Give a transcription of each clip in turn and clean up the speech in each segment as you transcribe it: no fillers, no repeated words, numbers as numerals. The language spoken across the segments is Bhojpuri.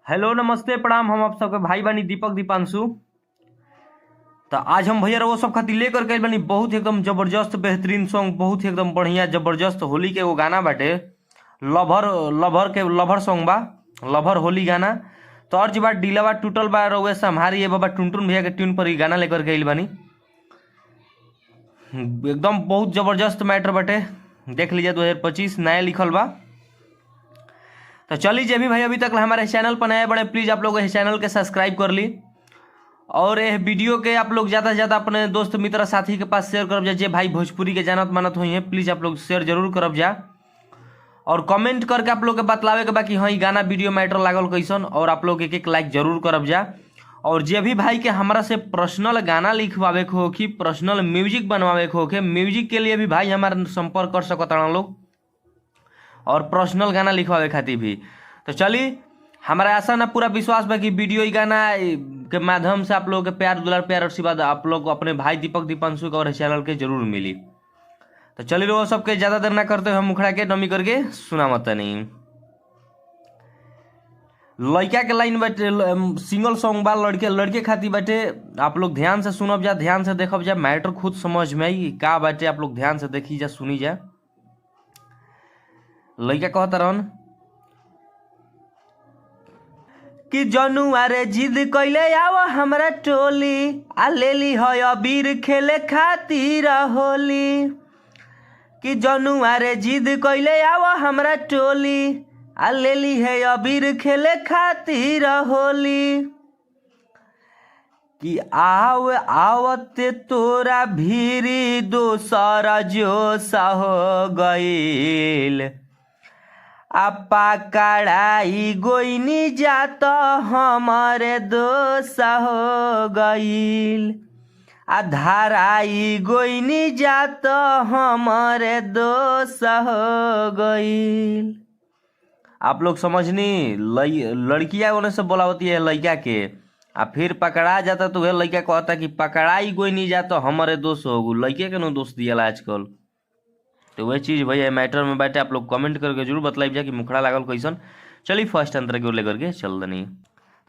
हेलो नमस्ते प्रणाम। हम आप सबके भाई बानी दीपक दीपांशु। तो आज हम भैया वो सब खातिर लेकर के आइल बानी बहुत एकदम जबरदस्त बेहतरीन सॉन्ग, बहुत ही एकदम बढ़िया जबरदस्त होली के एगो गाना बाटे। लभर लभर के लभर सॉन्ग बा, लभर होली गाना। तो और जी बात डीलावा टूटल बा रउए संभारी ये बाबा टुनटुन भैया के ट्यून पर ई गाना लेकर के आइल बानी। एकदम बहुत जबरदस्त मैटर बाटे, देख लीजिए 2025 नया लिखल बा। तो चलिए जे भी भाई अभी तक हमारे चैनल पर नए बड़े प्लीज़ आप लोग इस चैनल के सब्सक्राइब कर ली और यह वीडियो के आप लोग ज़्यादा से ज़्यादा अपने दोस्त मित्र साथी के पास शेयर करब जा। जे भाई भोजपुरी के जानत मानत हुई है प्लीज़ आप लोग शेयर जरूर करब जा और कमेंट करके आप लोग के बतलावे के बाकी हाँ ई गाना वीडियो मैटर लागल कैसन, और आप लोग एक एक लाइक जरूर करब जा। और जे भी भाई के हमरा से पर्सनल गाना लिखवावे के होखी, पर्सनल म्यूजिक बनवावे के होखे, म्यूजिक के लिए भी भाई हमारे संपर्क कर सकत लोग और पर्सनल गाना लिखवावे खातिर भी। तो चली हमारा आशा ना पूरा विश्वास बा कि वीडियो ई गाना के माध्यम से आप लोगों के प्यार दुलार प्यार आशीर्वाद आप लोग को अपने भाई दीपक दीपांशु के और चैनल के जरूर मिली। तो चलिए लोग सबके ज़्यादा देर ना करते हुए हम मुखड़ा के नमी करके सुना मत नहीं। लड़का के लाइन बाटे, सिंगल सॉन्ग बा, लड़के लड़के खातिर बाटे। आप लोग ध्यान से सुनब जा, ध्यान से देखब जा, मैटर खुद समझ में आई का बाटे। आप लोग ध्यान से देखी जा सुनी जा। लड़का कहता रहन कि जनुआ रे जिद कैले आव हमरा टोली, आ लेली है अबीर खेले खातिर होली। कि जनुआ रे जिद कैले आव हमरा टोली, आ लेली है अबीर खेले खातिर होली। कि आव आवत तोरा भीरी दोसर जोश हो गईल, आ पकड़ाई गोइनी जात हमारे दोष हो गईल, आ धाराई गोइनी जात हमारे दोष हो गईल। आप लोग समझनी, लड़कियां होने से बोलावती है लड़का के, आ फिर पकड़ा जाता तो वह लड़का कहता कि पकड़ाई कोई नहीं जाता हमारे दोष हो, लड़के के नो दोष दिया आजकल। तो वही चीज़ भैया मैटर में बैठे आप लोग कमेंट करके जरूर बतलाइब जा कि मुखड़ा लागल कैसन। चलिए फर्स्ट अंतरा की ओर लेकर के चल दनी।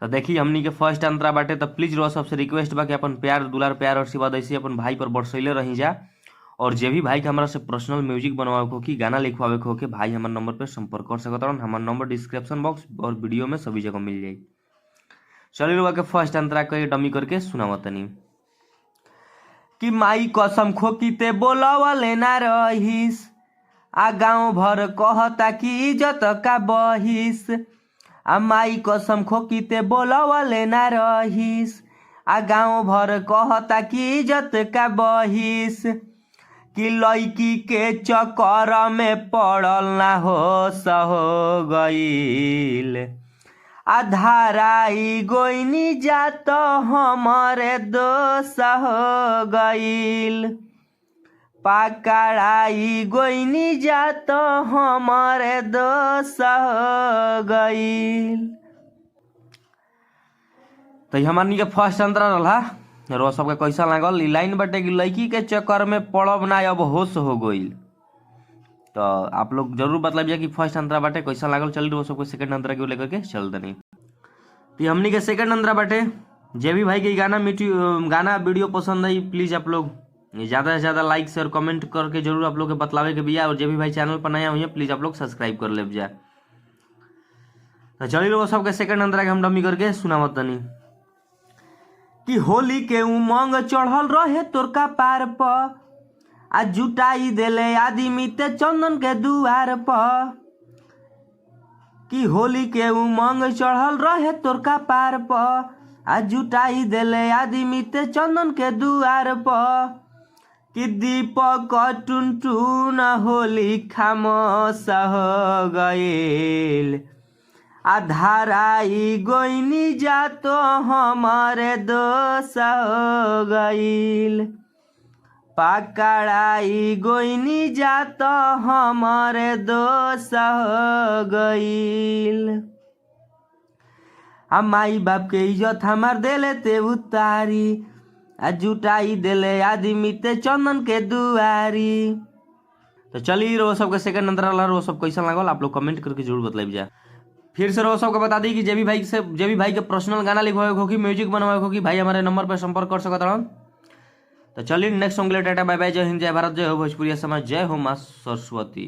तो देखिए हमनी के फर्स्ट अंतरा बाटे। तो प्लीज़ रो सबसे रिक्वेस्ट बा कि अपन प्यार दुलार प्यार आशीर्वाद ऐसे अपन भाई पर बरसैले रही जा। और जे भी भाई के हमरा से पर्सनल म्यूजिक बनवावे के हो कि गाना लिखवावे के हो कि भाई हमारे नंबर पर संपर्क कर सकत रहन। हमार नंबर डिस्क्रिप्शन बॉक्स और वीडियो में सभी जगह मिल जाई। चलिए रुआ के फर्स्ट अंतरा के डमी करके सुनावतनी कि माई कसम खोकी ते बोलावले ना रहीस, आ गाँव भर कहता कि इज्जत का बहिस। आ माई कसम खोकी ते बोलावले ना रहीस, आ गाँव भर कहता कि इज्जत का बहिस। कि लड़की के चक्कर में पड़ल ना होश हो गईल, आ धाराई गोइनी जात हमारे दोष हो गईल, पकड़ाई गोइनी जात हमारे दोष हो गईल। तो ई हमनी के फर्स्ट अंतरा रहा। रो सबके कैसा लागल ई लाइन बाटे कि लड़की के चक्कर में पड़ब ना अब होश हो गईल। तो आप लोग जरूर बतलाइए कि फर्स्ट अंतरा बाटे कैसा लागल। चल रो सबको सेकंड अंतरा की ओर लेकर के चल दनी। तो हमनी के सेकंड अंतरा बाटे। जे भी भाई के गाना मिट्टी गाना वीडियो पसंद आई प्लीज़ आप लोग ज़्यादा से ज़्यादा लाइक शेयर कमेंट करके जरूर आप लोग के बतलावे के बिया। और जे भी भाई चैनल पर नया हुई है प्लीज़ आप लोग सब्सक्राइब कर ले जा। तो चलिए लोग सबके सेकंड अंतरा के हम डमी करके सुनावत तनी कि होली के उमंग चढ़ल रहे तोर कपार पर, आ जुटाई देले आदमी ते चंदन के दुआर पर। कि होली के उमंग चढ़ल रहे तोर कपार पर, आ जुटाई देले आदमी ते चंदन के दुआर पर। कि दीपक टुनटुन होली खामोश हो गईल, आ धाराई गोइनी जातो हमारे दोष हो गईल, पकड़ाई गोइनी जातो हमारे दोष हो गईल। आ माई बाप के इज्जत हमार देले ते उतारी, आ जुटाई देले आदमी ते चंदन के दुआरी। तो चलिए रो सबके सेकंड अंतरा रो सब कैसा लागल आप लोग कमेंट करके जरूर बतलाइब जा। फिर से रोज सबको बता दी कि जेबी भाई से, जेबी भाई के पर्सनल गाना लिखवावे हो कि म्यूजिक बनवावे हो कि भाई हमारे नंबर पर संपर्क कर सकत रहन। तो चलिए नेक्स्ट सॉन्ग के लिए टाटा बाय बाय, जय हिंद, जय भारत, जय हो भोजपुरिया समाज, जय हो माँ सरस्वती।